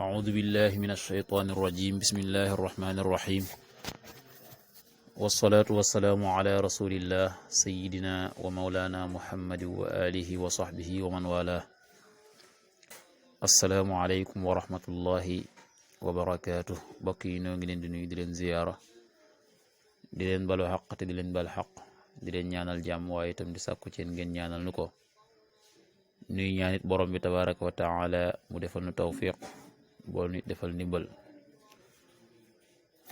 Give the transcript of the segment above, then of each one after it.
أعوذ بالله من الشيطان الرجيم بسم الله الرحمن الرحيم والصلاة والسلام على رسول الله سيدنا ومولانا محمد وآله وصحبه ومن والاه السلام عليكم ورحمة الله وبركاته بقي نoo ngi leen di nuyu di leen ziyaara di leen balu xaq te di leen bal xaq di leen ñaanal jàmm waaye itam di sàkku ci ngeen ñaanal nu ko nuy ñaanit borom bi tabaraka wa taala mu defal nu tawfiq boo nit defal ndimbal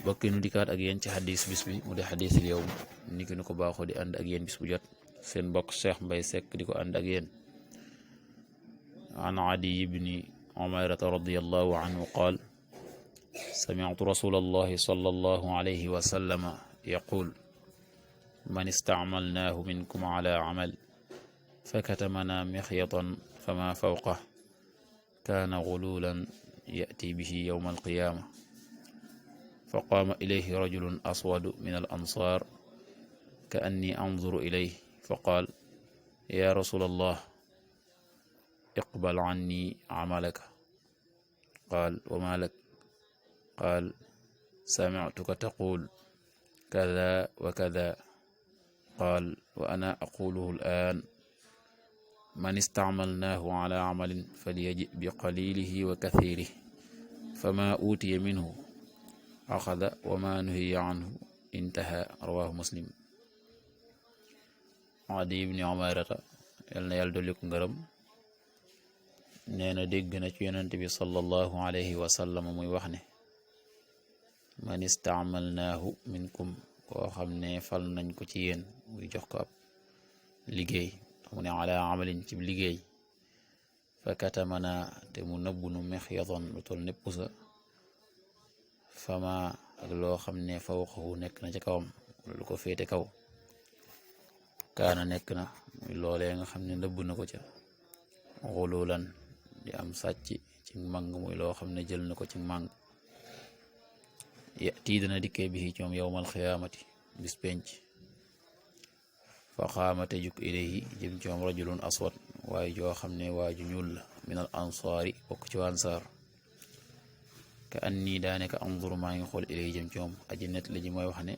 bokki nu dikkaat ak yéen ci xadis bis bi mu di xadisul yawm ni ki nu ko baaxoo di ànd ak yéen bis bu jot seen mbokk Cheikh Mbaye Seck di ko ànd ak yéen an Adi ibni Umayrata radiyallahu anhu qaal sami'tu rasulallahi sallallahu alayhi wa sallama yaqul man istacmalnaahu minkum ala amal fakatamana mixyatan fama fawqah kaana gululan يأتي به يوم القيامة فقام إليه رجل أسود من الأنصار كأني أنظر إليه فقال يا رسول الله اقبل عني عملك قال وما لك قال سمعتك تقول كذا وكذا قال وأنا أقوله الآن من استعملناه على عمل فليجئ بقليله وكثيره فما أوتي منه أخذ وما نهي عنه انتهى رواه مسلم Adi ibni Umayrata yal na yàlla dolli ko ngërëm nee na dégg na ci yonent bi sallallahu alayhi wa sallam muy wax ne man istaamalnaahu minkum koo xam ne fal nañ ko ci yéen muy jox ko ab liggéey mu ne ala amalin ci liggéey fa katamana te mu nëbbu nu mexyatan lu tol népp sa fama ak loo xam ne fawqahu nekk na ca kawam lu ko féete kaw kaana nekk na muy loolee nga xam ne nëbbu na ko ca xululan di am sàcc ci màng muy loo xam ne jël na ko ci màng tii dana dikkee bi ci moom yowmal xiyaamati bis penc fa xaamate juk ilayhi jëm ci moom rajulun aswad waaye joo xam ne waaju ñuul la min al ansaari bokk ci wansaar ka anni daaneka anzuru maa ngi xool ilayhi jëm ci moom aji net la ji mooy wax ne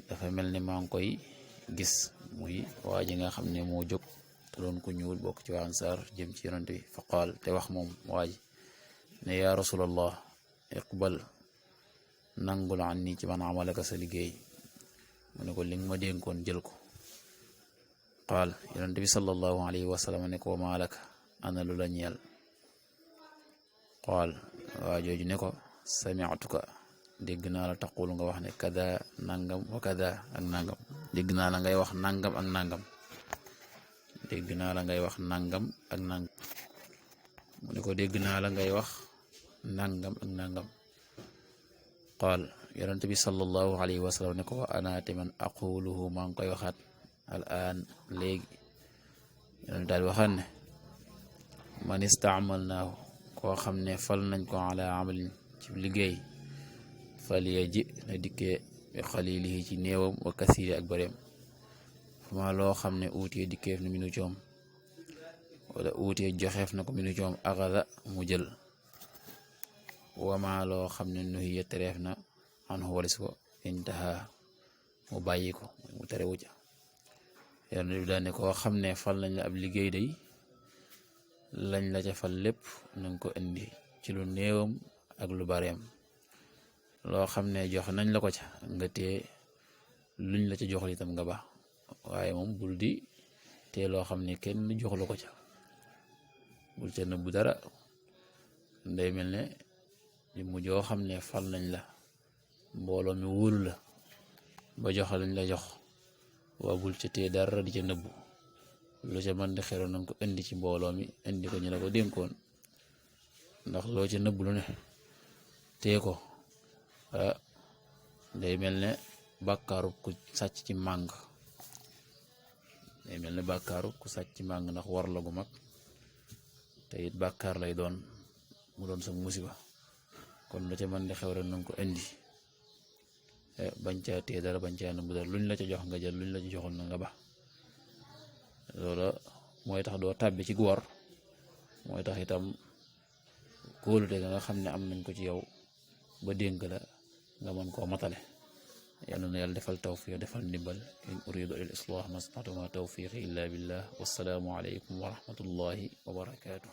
dafa mel ne maa ngi koy gis muy waaji nga xam ne moo jóg te doon ko ñuul bokk ci wansaar jëm ci yonent bi fa qaal te wax moom waaji ne yaa rasulallah iqbal nangul anni ci man amalaka sa liggéey mu ne ko li nga ma dénkoon jël ko qaal yonent bi sallallahu alayhi wa sallam ne ko maalaka ana lu la ñeel qaal waa jooju ne ko sami'tuka dégg naa la taqul nga wax ne kada nangam wa kada ak nangam dégg naa la ngay wax nangam ak nangam dégg naa la ngay wax nangam ak nangam mu ne ko dégg naa la ngay wax nangam ak nangam qaal yonent bi sallallahu alayhi wa sallam ne ko anaate man aquluhu maa ngi koy waxaat al aan léegi yonent daal waxaat ne man istaamalnaahu koo xam ne fal nañ ko ala amalin ci liggéey falyaji na dikkee bi xalilihi ci néewam wa kasiri ak bareem fama loo xam ne uutee dikkeef na minu coom wala uutee joxeef na ko minu coom axada mu jël wama loo xam ne nuhiya tereef na anhu walis ko intaha mu bàyyi ko mu tere wuja yonent bi daal ne koo xam ne fal nañ la ab liggéey day lañ la ca fal lépp nañ ko indi ci lu néewam ak lu bareem loo xam ne jox nañ la ko ca nga tee luñ la ca joxal itam nga baax waaye moom bul di tee loo xam ne kenn joxlu ko ca bul ca nëbbu dara nday mel ne li mu joo xam ne fal nañ la mbooloo mi wóolu la ba jox lañ la jox waa bul ca tee dara di ca nëbbu lu ca mën di xeroon nañ ko indi ci mbooloo mi indi ko ñu la ko dénkoon ndax loo ca nëbbu lu ne tee ko day mel ne bàkkaaru ku sàcc ci màng day mel ne bàkkaaru ku sàcc ci màng ndax war la gu mag te it bàkkaar lay doon mu doon sa musiba kon lu ca mën di xew rek nañ ko indi bañ caa téye dara bañ caa nëbbu dara luñ la ca jox nga jël luñ la ca joxoon na nga ba loola mooy tax doo tàbbi ci wor mooy tax itam kóolute nga xam ne am nañ ko ci yow ba dénk la nga mën koo matale. yàlla na yàlla defal tawfiq defal ndimbal. in uridu ila al islah ma stata'tu ma tawfiqi illa billah. wassalaamu aleykum wa rahmatullahi wa barakatuh.